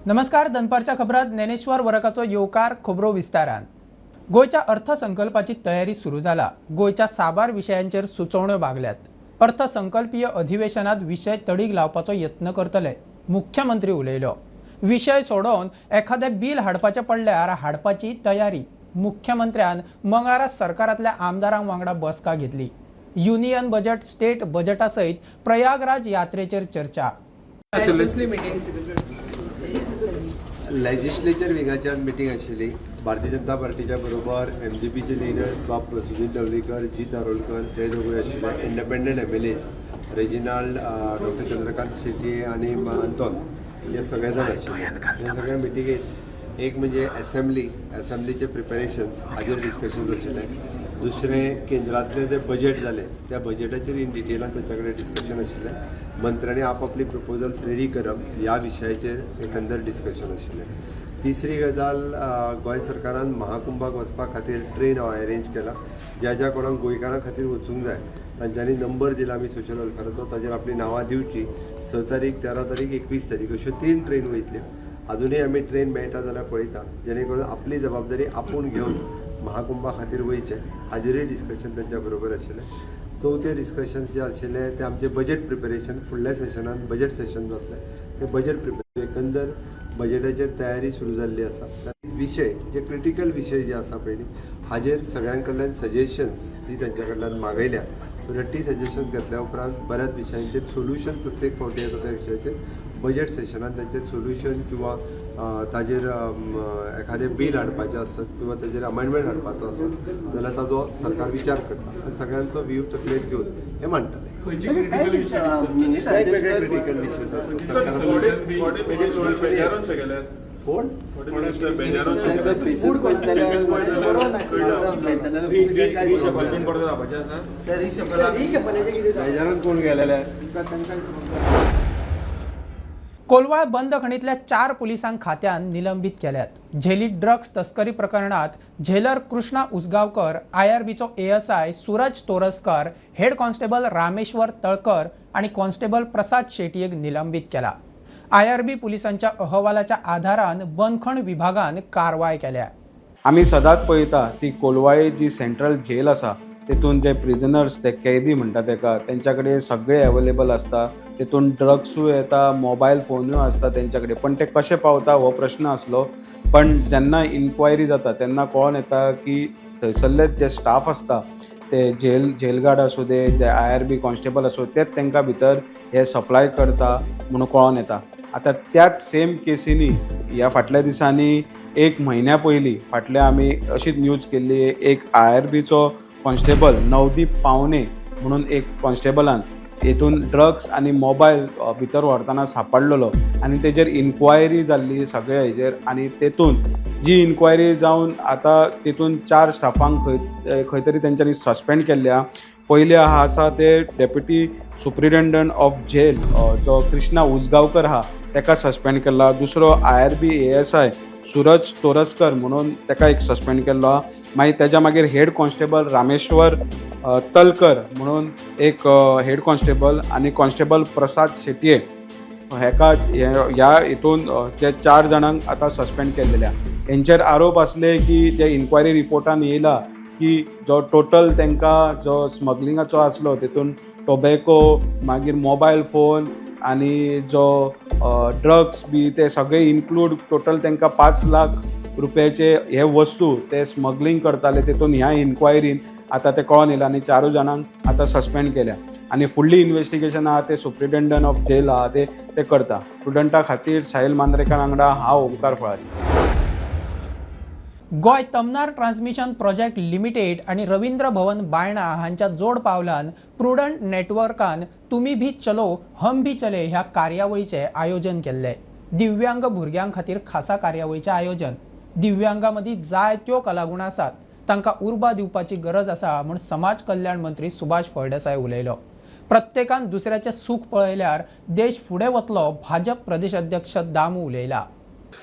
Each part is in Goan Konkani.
नमस्कार, दनपारच्या खबरात ज्ञानेश्वर वरकाचो येवकार. खबरो विस्तारान. गोंयच्या अर्थसंकल्पाची तयारी सुरू जाला. गोंयच्या साबार विशयांचेर सुचोवण्यो मागल्यात. अर्थसंकल्पीय अधिवेशनात विशय तडीक लावपाचो यत्न करतले, मुख्यमंत्री उलयलो. विशय सोडोवन एखादें बील हाडपाचें पडल्यार हाडपाची तयारी. मुख्यमंत्र्यान मंगळारा सरकारांतल्या आमदारां वांगडा बसका घेतली. युनियन बजेट, स्टेट बजेटा सयत प्रयागराज यात्रेचेर चर्चा. लेजिस्लेचर विंगाची आज मिटींग आशिल्ली. भारतीय जनता पार्टीच्या बरोबर एमजीपीचे लिडर बाब सुधीर dhavalikar, Jeet Arolkar ते दोगूय आशिल्ले. Independent MLAs Reginald, doctor Chandrakant Shetye आनी अंतोन हे सगळे जाण आशिल्ले. हे सगळ्या मिटिंगेत एक म्हणजे एसेंब्ली, एसेंब्लीचे प्रिपेरेशन्स हाजेर डिस्कशन आशिल्लें. दुसरें, केंद्रांतलें जें बजेट जालें त्या बजेटाचेर इन डिटेलान तांच्या कडेन डिस्कशन आशिल्लें. मंत्र्यांनी आपापली प्रपोजल्स रेडी करप ह्या विशयाचेर एकंदर डिस्कशन आशिल्लें. तिसरी गजाल, गोंय सरकारान महाकुंभाक वचपा खातीर ट्रेन अरेंज केला. ज्या ज्या कोणाक गोंयकारां खातीर वचूंक जाय तांच्यांनी नंबर दिला आमी सोशल वेलफेराचो, ताजेर आपलीं नांवां दिवची. 6 तारीख, 13 तारीख, 21 तारीख अश्यो 3 ट्रेन वयतल्यो. अजुनूय आमी ट्रेन मेळटा जाल्यार पळयता, जेणे करून आपली जबाबदारी आपूण घेवन महाकुंभा खातीर वयचें, हाजेरूय डिस्कशन तांच्या बरोबर आशिल्लें. चवथें डिस्कशन जें आशिल्लें तें आमचें बजेट प्रिपेरेशन. फुडल्या सेशनान बजेट सेशन जातलें, तें बजेट प्रिपेरेशन, एकंदर बजेटाचेर तयारी सुरू जाल्ली आसा. विशय जे क्रिटिकल विशय जे आसा पयलीं हाजेर सगळ्यां कडल्यान सजेशन्स ही तांच्या कडल्यान मागयल्या. सो ती सजेशन्स घेतल्या उपरांत बऱ्याच विशयांचेर सोल्युशन प्रत्येक फावटी येता त्या विशयाचेर बजेट सेशनान तांचेर सोल्युशन किंवा ताजेर एखादें बील हाडपाचें आसत किंवा ताजेर अमेंडमेंट हाडपाचो आसत जाल्यार ताजो सरकार विचार करता आनी सगळ्यांचो व्यू तकलेंत घेवन हें मांडटले. वेगवेगळे क्रिटिकल विशय आसतात, सरकारान तेजेर सोल्युशन. कोण बेजारान कोण गेलेले तांकां. कोलवाळ बंद खणींतल्या 4 पुलिसांक खात्यान निलंबीत केल्यात. झेली ड्रग्स तस्करी प्रकरणात झेलर कृष्णा उसगांवकर, आयआरबीचो एएसआय सूरज तोरस्कर, हेड कॉन्स्टेबल रामेश्वर तळकर आनी कॉन्स्टेबल प्रसाद शेटयेक निलंबीत केला. आयआरबी पुलिसांच्या अहवालाच्या आधारान बंदखण विभागान कारवाय केल्या. आमी सदांच पळयता ती कोलवाळे जी सेंट्रल जेल आसा तेतून जे प्रिजनर्स, ते कैदी म्हणटा तेका, तेंच्या कडेन सगळें एवेलेबल आसता. तेतून ड्रग्सूय येता, मोबायल फोनूय आसता तेंच्या कडेन, पण ते कशे पावता हो प्रश्न आसलो. पण जेन्ना इन्क्वायरी जाता तेन्ना कळोन येता की थंयसरले जे स्टाफ आसता ते जेल गार्ड आसूं दे, जे आयआरबी कॉन्स्टेबल आसूं, तेच तेंकां भितर हे सप्लाय करता म्हणून कळोन येता. आतां त्याच सेम केसीनी ह्या फाटल्या दिसांनी, एक म्हयन्या पयलीं फाटल्या आमी अशीच न्यूज केल्ली. एक आयआरबीचो कॉन्स्टेबल नवदीप पावणे म्हणून एक कॉन्स्टेबलान हेतून ड्रग्स आनी मोबायल भितर व्हरतना सापडलेलो आनी तेजेर इन्क्वायरी जाल्ली सगळे हेजेर. आनी तेतून जी इन्क्वायरी जावन आतां तेतून 4 स्टाफांक खंय खंय तरी तेंच्यांनी सस्पेंड केल्ले आहा. पयले आहा आसा ते डेप्युटी सुप्रिटेंडंट ऑफ जेल जो कृष्णा उसगांवकर आहा तेका सस्पेंड केला. दुसरो आयआरबी एएसआय सूरज तोरस्कर म्हणून तेका एक सस्पेंड केल्लो आहा. मागीर तेज्या मागीर हेड कॉन्स्टेबल रामेश्वर तलकर म्हणून एक हेड कॉन्स्टेबल आनी कॉन्स्टेबल प्रसाद शेटये हेका, ह्या हितून जे 4 जाणांक आतां सस्पेंड केल्लेले आहा. हेंचेर आरोप आसले की जे इन्क्वायरी रिपोर्टान येयला की जो टोटल तांकां जो स्मगलिंगाचो आसलो तेतून टोबॅको, मागीर मोबायल फोन आनी जो ड्रग्स बी ते सगळे इन्क्लूड टोटल तांकां 5 लाख रुपयाचे हे वस्तू ते स्मगलिंग करताले. तेतून ह्या इन्क्वायरीन आतां ते कळोन येयला आनी 4 जाणांक आतां सस्पेंड केल्या आनी फुडली इन्वेस्टिगेशन आहा ते सुप्रिटेंडंट ऑफ जेल आहा ते ते करता. स्टुडंटा खातीर साहील मांद्रेकार वांगडा हांव Omkar Phalari. Goa Tamnar transmission project limited आनी रवींद्र भवन बायणा हांच्या जोड पावलान प्रुडंट नेटवर्कान तुमी भी चलो हम भी चले ह्या कार्यावळीचें आयोजन केल्लें. दिव्यांग भुरग्यां खातीर खासा कार्यावळीचें आयोजन. दिव्यांगां मदीं जायत्यो कलागुण आसात, तांकां उर्बा दिवपाची गरज आसा म्हूण समाज कल्याण मंत्री सुभाष फळदेसाय उलयलो. प्रत्येकान दुसऱ्याचें सूख पळयल्यार देश फुडें वतलो, भाजप प्रदेश अध्यक्ष Damu उलयला.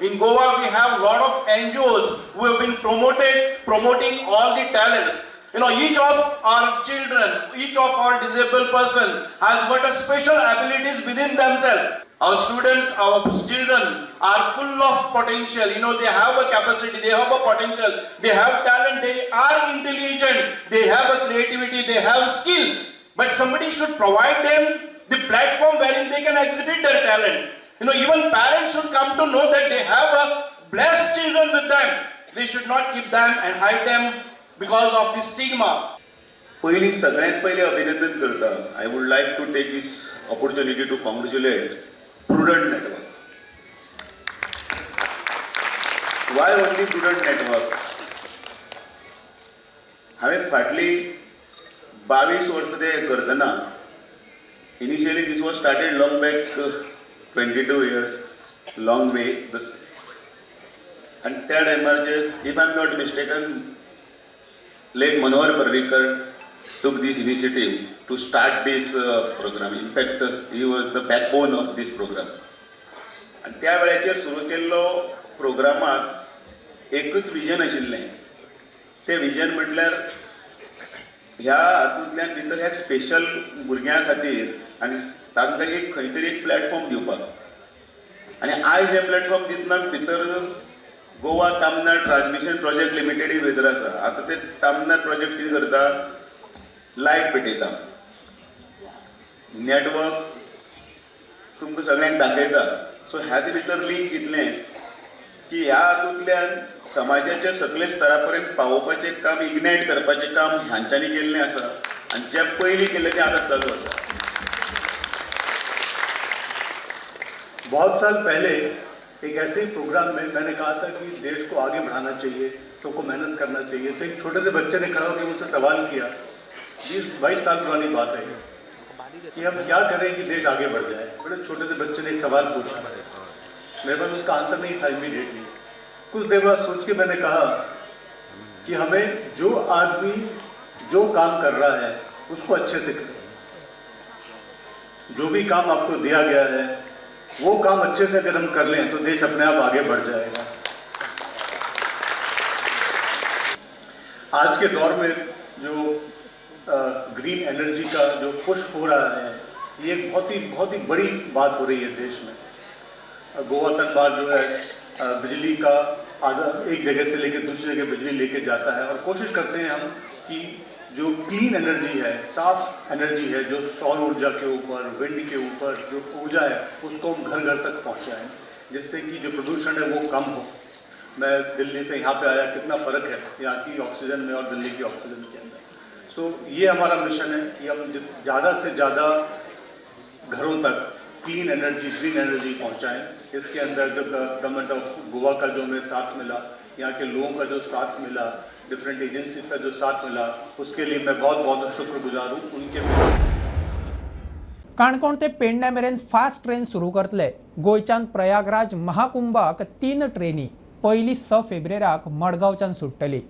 In Goa, we have a lot of NGOs who have been promoting all the talents. Each of our children, each of our disabled person has got a special abilities within themselves. Our students, our children are full of potential. You know, they have a capacity, they have a potential, they have talent, they are intelligent, they have a creativity, they have skill. But somebody should provide them the platform wherein they can exhibit their talent. You know, even parents should come to know that they have a blessed children with them. They should not keep them and hide them because of the stigma. पयलीं सगळ्यांत पयलीं अभिनंदन करता. I would like to take this opportunity to congratulate Prudent Network. Why only Prudent Network? हांवें फाटलीं 22 वर्सां तें करतना, initially this was started long back, 22 years long way this. आनी त्या टायमार, if I am not mistaken, late Manohar Parrikar took this initiative to start this program. In fact, he was the backbone of this program. आनी त्या वेळाचेर सुरू केल्लो प्रोग्रामाक एकूच विजन आशिल्लें. तें विजन म्हटल्यार ह्या हातूंतल्यान भितर ह्या स्पेशल भुरग्यां खातीर आनी तांकां एक खंय तरी एक प्लॅटफॉर्म दिवपाक. आनी आयज हें प्लॅटफॉर्म दितना भितर गोवा तामनार ट्रान्समिशन प्रोजेक्ट लिमिटेडूय भितर आसा. आतां ते तामनार प्रोजेक्ट कितें करता? लायट पेटयता, नेटवर्क तुमकां सगळ्यांक दाखयता. सो ह्या भितर लिंक इतलेंच की ह्या हातूंतल्यान समाजाच्या सगळे स्तरा पर्यंत पावोवपाचें काम, इग्नायट करपाचें काम ह्यांच्यांनी केल्लें आसा आनी जें पयलीं केल्लें तें आतां चालू आसा. बहुत साल पहले एक ऐसे ही प्रोग्राम में मैंने कहा था कि देश को आगे बढ़ाना चाहिए, सबको मेहनत करना चाहिए। तो एक छोटे से बच्चे ने खड़ा होकर मुझसे सवाल किया, 20-22 साल पुरानी बात है, कि हम क्या करें कि देश आगे बढ़ जाए। बड़े छोटे से बच्चे ने एक सवाल पूछा। मेरे पास उसका आंसर नहीं था इमीडिएटली। कुछ देर बाद सोच के मैंने कहा कि हमें जो आदमी जो काम कर रहा है, उसको अच्छे से करें। जो भी काम आपको दिया गया है, वो काम अच्छे से अगर हम कर लें तो देश अपने आप आगे बढ़ जाएगा। आज के दौर में जो ग्रीन एनर्जी का जो पुश हो रहा है, ये एक बहुत ही बड़ी बात हो रही है देश में। गोवा तनवार जो है, बिजली का आधा एक जगह से लेकर दूसरी जगह बिजली लेके जाता है और कोशिश करते हैं हम कि जो क्लीन एनर्जी है, साफ एनर्जी है, जो सौर ऊर्जा के ऊपर, विंड के ऊपर जो ऊर्जा है, उसको हम घर घर तक पहुंचाएं, जिससे कि जो प्रदूषण है वो कम हो। मैं दिल्ली से यहाँ पे आया, कितना फ़र्क है यहाँ की ऑक्सीजन में और दिल्ली की ऑक्सीजन के अंदर। सो ये हमारा मिशन है कि हम ज़्यादा से ज़्यादा घरों तक क्लीन एनर्जी, ग्रीन एनर्जी पहुंचाएं। इसके अंदर जो गवर्नमेंट ऑफ गोवा का जो हमें साथ मिला, यहाँ के लोगों का जो साथ मिला, डिफरेंट एजेंसीज का जो साथ मिला, उसके लिए मैं बहुत बहुत शुक्रगुजार हूँ उनके। काणकोण ते पेडण्या मेरेन फास्ट ट्रेन सुरू करतले. गोंयच्यान प्रयागराज महाकुंभाक तीन ट्रेनी पयली 6 फेब्रुवाराक मडगांवच्यान सुट्टली.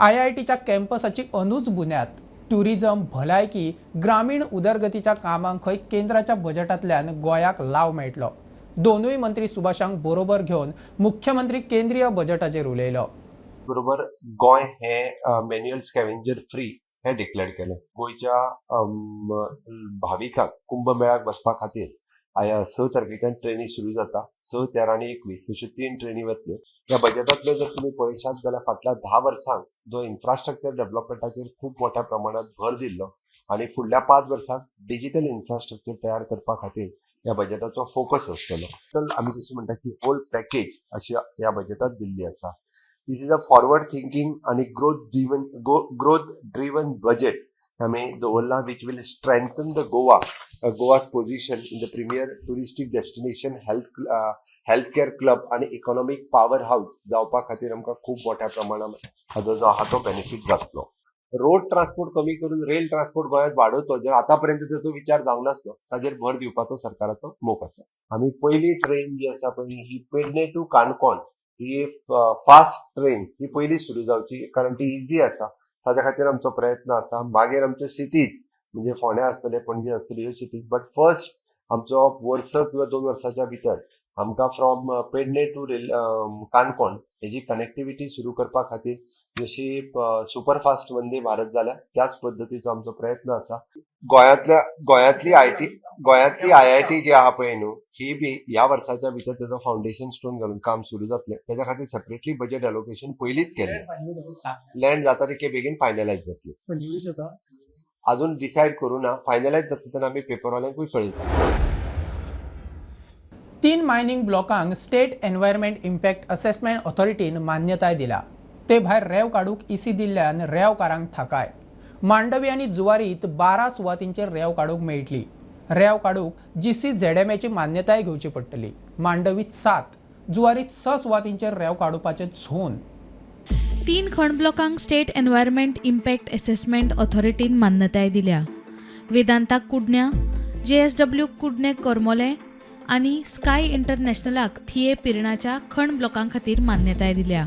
आयआयटीच्या कॅम्पसाची अंदूच बुन्याद. ट्युरिझम, भलायकी, ग्रामीण उदरगतीच्या कामांक खंय केंद्राच्या बजेटांतल्यान गोंयाक लाव मेळटलो. दोनूय मंत्री सुभाषांक बरोबर घेवन मुख्यमंत्री केंद्रीय बजेटाचेर उलयलो. बरोबर, गोंय हे मॅन्युअल स्कॅव्हेंजर फ्री हे डिक्लेअर केलें. गोंयच्या भाविकांक कुंभमेळ्याक वचपा खातीर 6 तारखेच्यान ट्रेनी सुरू जाता. 6, 13 आनी 21 अश्यो तीन ट्रेनी वतल्यो. ह्या बजेटांतल्यो जर तुमी पळयशात जाल्यार फाटल्या 10 वर्सांक जो इन्फ्रास्ट्रक्चर डेव्हलपमेंटाचेर खूब मोठ्या प्रमाणात भर दिल्लो आनी फुडल्या 5 वर्सांक डिजिटल इन्फ्रास्ट्रक्चर तयार करपा खातीर ह्या बजेटाचो फोकस आसतलो. तर आमी जशें म्हणटा की होल पॅकेज अशी ह्या बजेटात दिल्ली आसा. This is a forward thinking आणि growth driven budget आमी दवरला, which will strengthen the Goa's position in the premier touristic destination, health care hub आणि इकॉनॉमिक पॉवर हाऊस जावपा खातीर आमकां खूब मोठ्या प्रमाणात हाजो जो आहा तो बेनिफीट जातलो. रोड ट्रान्सपोर्ट कमी करून रेल ट्रान्सपोर्ट गोंयांत वाडोवचो, जे आतां पर्यंत ताचो विचार जावंक नासलो, ताजेर भर दिवपाचो सरकाराचो मोख आसा. आमी पयली ट्रेन जी आसा पळय, ही पेडणे टू काणकोण ही फास्ट ट्रेन ही पयली सुरू जावची, कारण ती इझी आसा. ताच्या खातीर आमचो प्रयत्न आसा. मागीर आमच्यो सिटीज म्हणजे फोंड्या आसतले, पणजे आसतले, ह्यो सिटीज. बट फर्स्ट आमचो वर्स किंवा 2 वर्साच्या भितर आमकां फ्रॉम पेडणे टू काणकोण हेजी कनेक्टिविटी सुरू करपा खातीर जशी सुपरफास्ट वंदे भारत जाल्या त्याच पद्दतीचो आमचो प्रयत्न आसा. गोंयांतली IT, गोंयांतली आयआयटी जी आहा पळय न्हू, ही बी ह्या वर्साच्या भितर तेजो फावंडेशन स्टोन घालून काम सुरू जातलें. तेज्या खातीर सेपरेटली बजेट एलोकेशन पयलींच केल्लें. लँड जाता तितके बेगीन फायनलायज जातली. अजून डिसायड करूं ना, फायनलायज जातले तेन्ना आमी पेपरवाल्यांकूय कळयता. 3 मायनिंग ब्लॉकांक स्टेट एनवायरमेंट इम्पॅक्ट असेसमेंट ऑथॉरिटीन मान्यताय दिला. ते भायर रेंव काडूंक इसी दिल्ल्यान रेंवकारांक थाकाय. मांडवी आनी जुवारीत 12 सुवातींचेर रेंव काडूंक मेळटली. रेंव काडूंक GCZMAची मान्यताय घेवची पडटली. मांडवीत 7, जुवारीत 6 सुवातींचेर रेंव काडुपाचे झोन. 3 खण ब्लॉकांक स्टेट एनवायरमेंट इम्पॅक्ट असेसमेंट ऑथॉरिटीन मान्यताय दिल्या. वेदांताक कुडण्या, JSW Kudne Kormole आनी स्काय इंटरनॅशनलाक थिये पिरणाच्या खण ब्लॉकां खातीर मान्यताय दिल्या.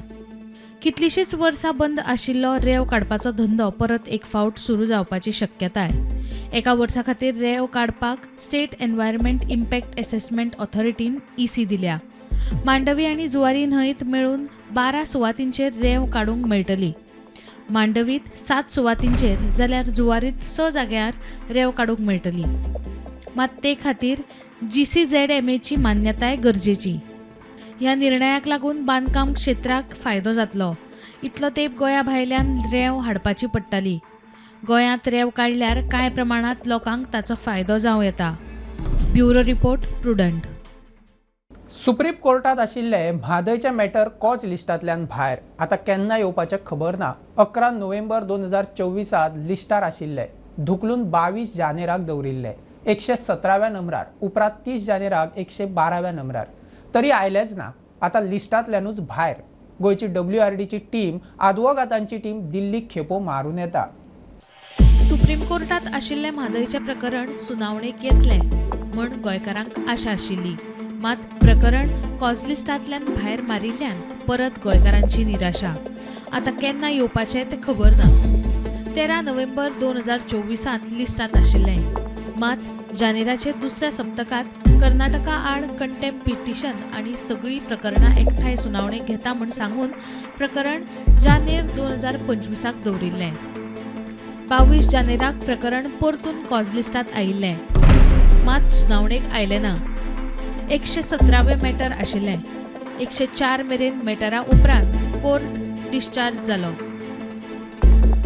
कितलींशींच वर्सां बंद आशिल्लो रेंव काडपाचो धंदो परत एक फावट सुरू जावपाची शक्यताय. एका वर्सा खातीर रेंव काडपाक स्टेट एनवायरमेंट इम्पॅक्ट असेसमेंट ऑथॉरिटीन EC दिल्या. मांडवी आनी जुवारी न्हंयत मेळून 12 सुवातींचेर रेंव काडूंक मेळटली. मांडवीत 7 सुवातींचेर जाल्यार जुवारीत 6 जाग्यार रेंव काडूंक मेळटली. मात ते खातीर GCZMAची मान्यताय गरजेची. ह्या निर्णयाक लागून बांदकाम क्षेत्राक फायदो जातलो. इतलो तेंप गोंया भायल्यान रेंव हाडपाची पडटाली. गोंयांत रेंव काडल्यार कांय प्रमाणांत लोकांक ताचो फायदो जावं येता. Bureau report, Prudent. Supreme कोर्टात आशिल्ले म्हादयचे मॅटर कॉज लिस्टांतल्यान भायर. आतां केन्ना येवपाचें खबर ना. 11 नोव्हेंबर 2024 लिस्टार आशिल्ले धुकलून 22 जानेराक दवरिल्ले 117व्या नंबरार, उपरांत 30 जानेराक 112व्या नंबरार, तरी आयलेच ना. आतां लिस्टांतल्यानूच भायर. गोंयची WRDची टीम, आदवोगादांची टीम दिल्लीक खेपो मारून येता. सुप्रीम कोर्टात आशिल्लें म्हादयचें प्रकरण सुनावणेक येतलें म्हण गोंयकारांक आशा आशिल्ली. मात प्रकरण कॉज लिस्टांतल्यान भायर मारिल्ल्यान परत गोंयकारांची निराशा. आतां केन्ना येवपाचें तें खबर ना. 13 नोव्हेंबर 2024 लिस्टांत आशिल्लें. मात जानेराचे दुसऱ्या सप्तकांत कर्नाटका आड कंटेम्प पिटिशन आनी सगळीं प्रकरणां एकठांय सुनावणेक घेता म्हूण सांगून प्रकरण जानेर 2025 दवरिल्लें. 22 जानेराक प्रकरण परतून कॉज लिस्टांत आयिल्लें. मात सुनावणेक आयलें ना. 117वें मॅटर आशिल्लें. 104 मेरेन मॅटरा उपरांत कोर्ट डिस्चार्ज जालो.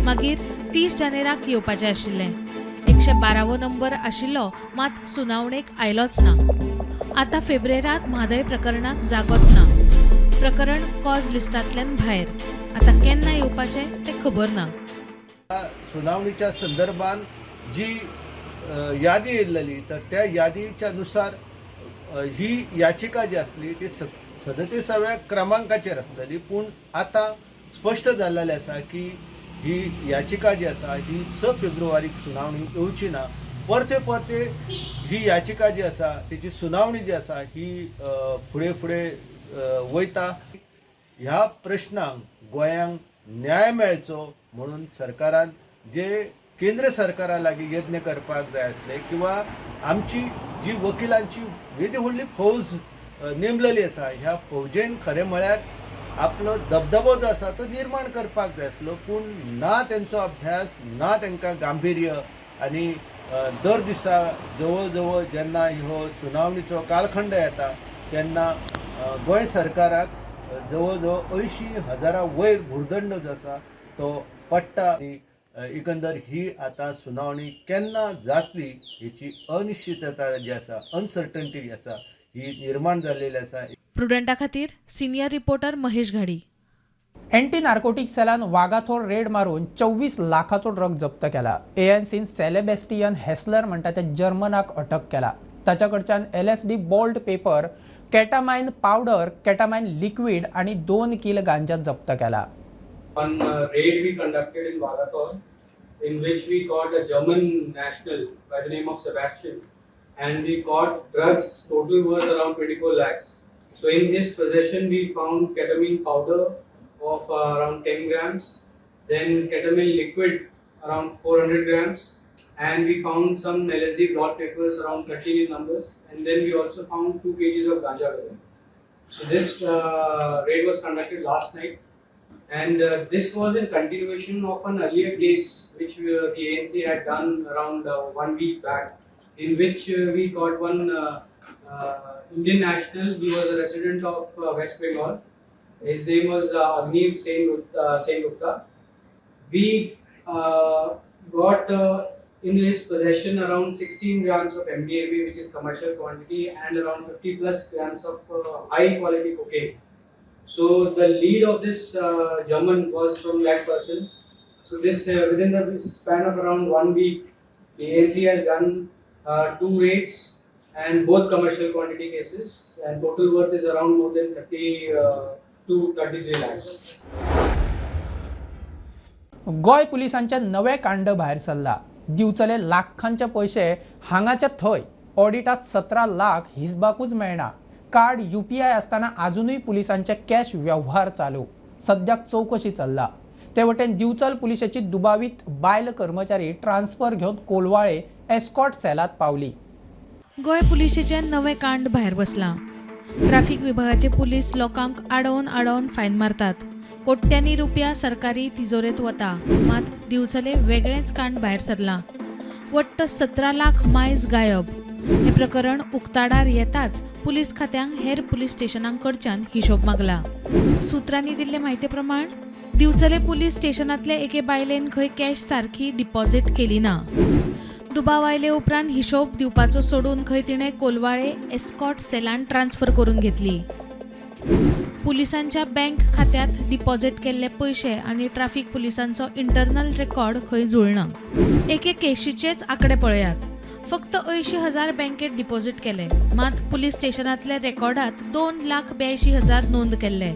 मागीर 30 जानेराक येवपाचें आशिल्लें. 112वो नंबर आशिल्लो, मात सुनावणेक आयलोच ना. आतां फेब्रेरांत म्हादय प्रकरणाक जागोच ना. प्रकरण कॉज लिस्टांतल्यान भायर. आतां केन्ना येवपाचें तें खबर ना. सुनावणीच्या संदर्भात जी यादी येयल्ली तर त्या यादीच्या नुसार ही याचिका जी आसली ती 37व्या क्रमांकाचेर आसलेली. पूण आतां स्पश्ट जाल्लें आसा की ही याचिका जी आसा ही 6 फेब्रुवारीक सुनावणी येवची ना. परते परते ही याचिका जी आसा तेची सुनावणी जी आसा ही फुडें फुडें वयता. ह्या प्रश्नांक गोंयांक न्याय मेळचो म्हणून सरकारान जे केंद्र सरकारा लागीं यत्न करपाक जाय आसले किंवा आमची जी वकिलांची वेदी व्हडली फौज नेमलेली आसा ह्या फौजेन खरें म्हळ्यार आपलो दबदबो जो आसा तो निर्माण करपाक जाय आसलो. पूण ना तेंचो अभ्यास, ना तांकां गांभीर्य आनी दर दिसा जवळ जवळ जेन्ना हो सुनावणीचो कालखंड येता तेन्ना गोंय सरकाराक जवळ जवळ 80,000 वयर भुरदंड जो आसा तो पडटा. आनी एकंदर ही आतां सुनावणी केन्ना जातली हेची अनिश्चितता जी आसा, अनसर्टन्टी जी आसा ही निर्माण जाल्लेली आसा. प्रुडंटा खातीर senior reporter Mahesh Ghadi. Anti narcotic सेलान वागाथोर red मारून 24 लाखाचो ड्रग जप्त केला. एएनसीन सेलेबेस्टियन हेस्लर म्हणटा त्या जर्मनाक अटक केला. ताच्या कडच्यान LSD bolt paper, ketamine powder, ketamine liquid आनी 2 किल गांजा जप्त केला. One raid we conducted in Vagator, in which we caught a German national by the name of Sebastian, and we caught drugs total worth around 24 lakhs. So in his possession we found ketamine powder of around 10 grams, then ketamine liquid around 400 grams, And we found some LSD blot papers around 13 in numbers, and then we also found 2 kgs of ganja with them. So this raid was conducted last night, and this was in continuation of an earlier case which the ANC had done around 1 week back, in which we caught one Indian national. He was a resident of West Bengal. His name was Agniv Sen Gupta. We got in his possession around 16 grams of MDMA, which is commercial quantity, and around 50 plus grams of high quality cocaine. So the lead of this German was from that person. So this within the span of around 1 week, the ANC has done 2 raids and both commercial quantity cases, and total worth is around more than 32 to 33 lakhs. Goa पुलिसांच्या नवे कांड भायर सरला. दिवचले लाखांचे पयशे हांगाच्या थंय ऑडिटात 17 लाख हिसबाकूच मेळना. कार्ड UPI आसतना आजुनूय पुलिसांचे कॅश व्यवहार चालू. सद्याक चवकशी चल्ला. ते वटेन दिवचल पुलिशेची दुबावीत बायल कर्मचारी ट्रान्सफर घेवन कोलवाळे एस्कॉर्ट सेलात पावली. गोंय पुलिशेचे नवे कांड भायर बसला. ट्राफिक विभागाचे पुलीस लोकांक आडोवन आडोवन फायन मारतात. कोट्यांनी रुपया सरकारी तिजोरेत वता. मात दिवचले वेगळेंच कांड भायर सरलां. वट्ट 17 लाख मायज गायब. हें प्रकरण उक्ताडार येताच पुलीस खात्यांक हेर पुलीस स्टेशनांकडच्यान हिशोब मागला. सुत्रांनी दिल्ले म्हायती प्रमाण दिवचले पुलीस स्टेशनांतले एके बायलेन खंय कॅश सारकी डिपॉझिट केली ना. दुबाव आयले उपरांत हिशोब दिवपाचो सोडून खंय तिणें कोलवाळे एस्कॉर्ट सेलान ट्रान्सफर करून घेतली. पुलिसांच्या बँक खात्यात डिपॉझिट केल्ले पयशे आनी ट्राफिक पुलिसांचो इंटरनल रेकॉर्ड खंय जुळना. एके केशीचेच आंकडे पळयात. फक्त 80,000 बँकेत डिपॉझिट केले, मात पुलीस स्टेशनांतले रेकॉर्डात 2,82,000 नोंद केल्ले,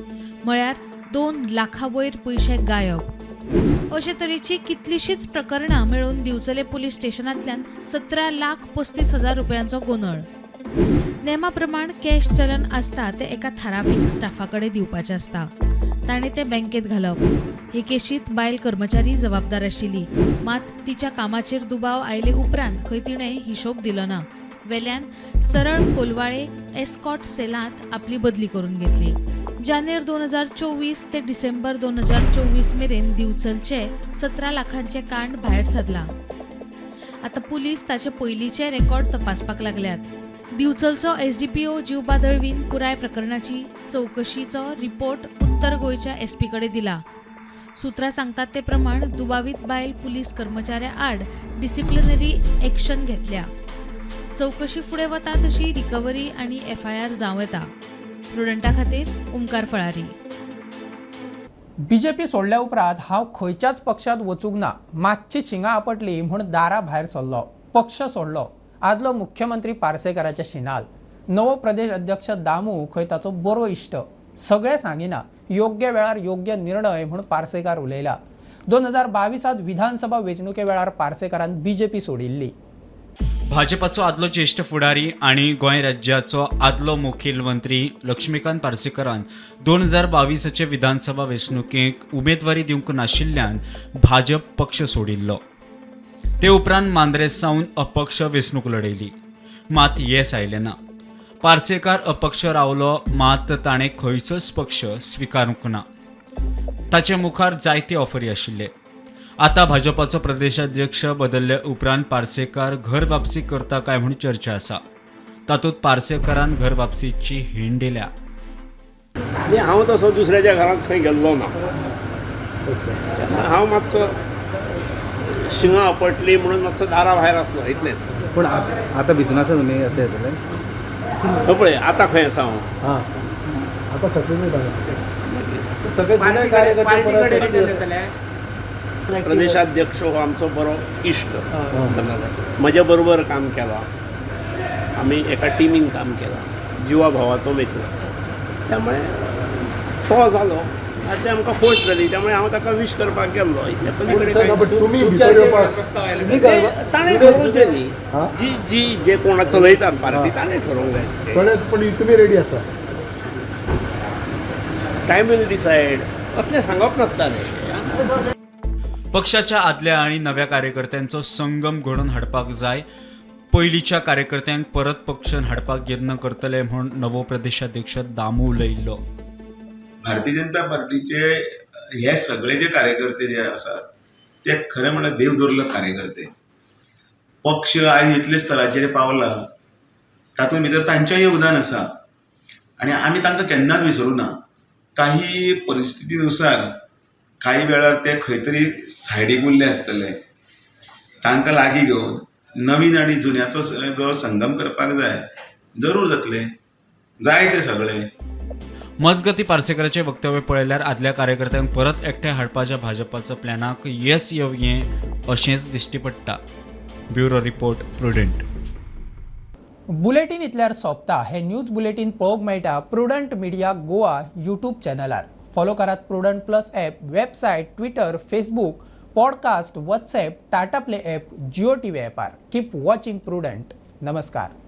म्हळ्यार 2 लाखा वयर पयशे गायब. अशे तरेची कितलीशीच प्रकरणां मेळून दिवचले पुलीस स्टेशनांतल्यान 17,35,000 रुपयांचो गोंदळ. नेमा प्रमाण कॅश चलन आसता ते एका थारावीक स्टाफा कडेन दिवपाचें आसता, ताणें तें बँकेत घालप. हे केशीत बायल कर्मचारी जबाबदार आशिल्ली, मात तिच्या कामाचेर दुबाव आयले उपरांत खंय तिणें हिशोब दिलो ना. वेल्यान सरळ कोलवाळे एस्कॉर्ट सेलांत आपली बदली करून घेतली. जानेर 2024 ते डिसेंबर 2024 मेरेन दिवचलचे 17 लाखांचे कांड भायर सरला. आतां पुलीस ताचे पयलींचे रेकॉर्ड तपासपाक लागल्यात. दिवचलचो SDPO जिवबा दळवीन पुराय प्रकरणाची चवकशीचो रिपोर्ट उत्तर गोंयच्या SP कडेन दिला. सुत्रां सांगतात ते प्रमाण दुबावीत बायल पुलीस कर्मचाऱ्या आड डिसिप्लिनरी एक्शन घेतल्या. चवकशी फुडें वता तशी रिकव्हरी आनी FIR जावं येता. प्रुडंटा खातीर ओमकार फळारी. बीजेपी सोडल्या उपरांत हांव खंयच्याच पक्षांत वचूंक ना. मातशी शिंगां आपटली म्हूण दारा भायर सरलो, पक्ष सोडलो. आदलो मुख्यमंत्री पार्सेकाराच्या शिनाल नवो प्रदेश अध्यक्ष दामू खंय ताचो बरो इश्ट. सगळें सांगिना, योग्य वेळार योग्य निर्णय म्हूण पार्सेकार उलयला. 2022 विधानसभा वेंचणुके वेळार पार्सेकारान बीजेपी सोडिल्ली. भाजपाचो आदलो ज्येष्ठ फुडारी आनी गोंय राज्याचो आदलो मुखेलमंत्री लक्ष्मीकांत पार्सेकारान 2022 विधानसभा वेंचणुकेक उमेदवारी दिवंक नाशिल्ल्यान भाजप पक्ष सोडिल्लो. ते उपरांत मांद्रे सावन अपक्ष वेंचणूक लढयली, मात येस आयलें ना. पार्सेकार अपक्ष रावलो, मात ताणें खंयचोच पक्ष स्विकारूंक ना. ताचे मुखार जायते ऑफरी आशिल्ले. आतां भाजपाचो प्रदेशाध्यक्ष बदलले उपरांत पार्सेकार घर वापसी करता काय म्हूण चर्चा आसा. तातूंत पार्सेकारान घर वापसीची हिण दिल्या. हांव तसो दुसऱ्याच्या घरांत खंय गेल्लो ना. हांव मातसो शिंगां आपटली म्हणून मातसो दारा भायर आसलो इतलेंच. पूण आतां भितून आसा तुमी आतां येतले पळय आतां खंय आसा हांव. आतां सगळे सगळे प्रदेशाध्यक्ष हो आमचो बरो इश्ट, म्हज्या बरोबर काम केलां, आमी एका टिमीन काम केलां, जिवा भावाचो मित्र, त्यामुळे तो जालो ताचे आमकां खोस जाली, त्यामुळे हांव ताका विश करपाक गेल्लो. इतले पलीकडे ताणें ठरोवचें न्ही, जी जी जे कोणा चलयतात पार्टी ताणें ठरोवंक जाय. पूण तुमी रेडी आसा? टायम will decide असलें सांगप नासता रे. पक्षाच्या आदल्या आनी नव्या कार्यकर्त्यांचो संगम घडोवन हाडपाक जाय. पयलींच्या कार्यकर्त्यांक परत पक्षान हाडपाक यत्न करतले म्हूण नवो प्रदेशाध्यक्ष दामू उलयिल्लो. भारतीय जनता पार्टीचे हे सगळे जे कार्यकर्ते जे आसात ते खरें म्हणल्यार देवदुर्लभ कार्यकर्ते. पक्ष आयज इतले स्तराचेर पावला तातूंत भितर तांचें योगदान आसा आनी आमी तांकां केन्नाच विसरूं ना. काही परिस्थितीनुसार काही वेळार ते खंय तरी सायडीक उरले आसतले, तांकां लागीं घेवन नवीन आनी जुन्याचो जो संगम करपाक जाय जरूर जातले, जाय ते सगळे. मजगती पार्सेकराचे वक्तव्य पळयल्यार आदल्या कार्यकर्त्यांक परत एकठांय हाडपाच्या भाजपाच्या प्लॅनाक येस येवये अशेंच दिश्टी पडटा. Bureau report, Prudent. Bulletin इतल्यार सोंपता. हे न्यूज बुलेटीन पळोवंक मेळटा प्रुडंट मिडिया गोवा यूट्यूब चॅनलार. फॉलो करात Prudent plus app, website, Twitter, Facebook, podcast, WhatsApp, Tata Play app, Jio TV ॲपार. Keep watching Prudent. नमस्कार.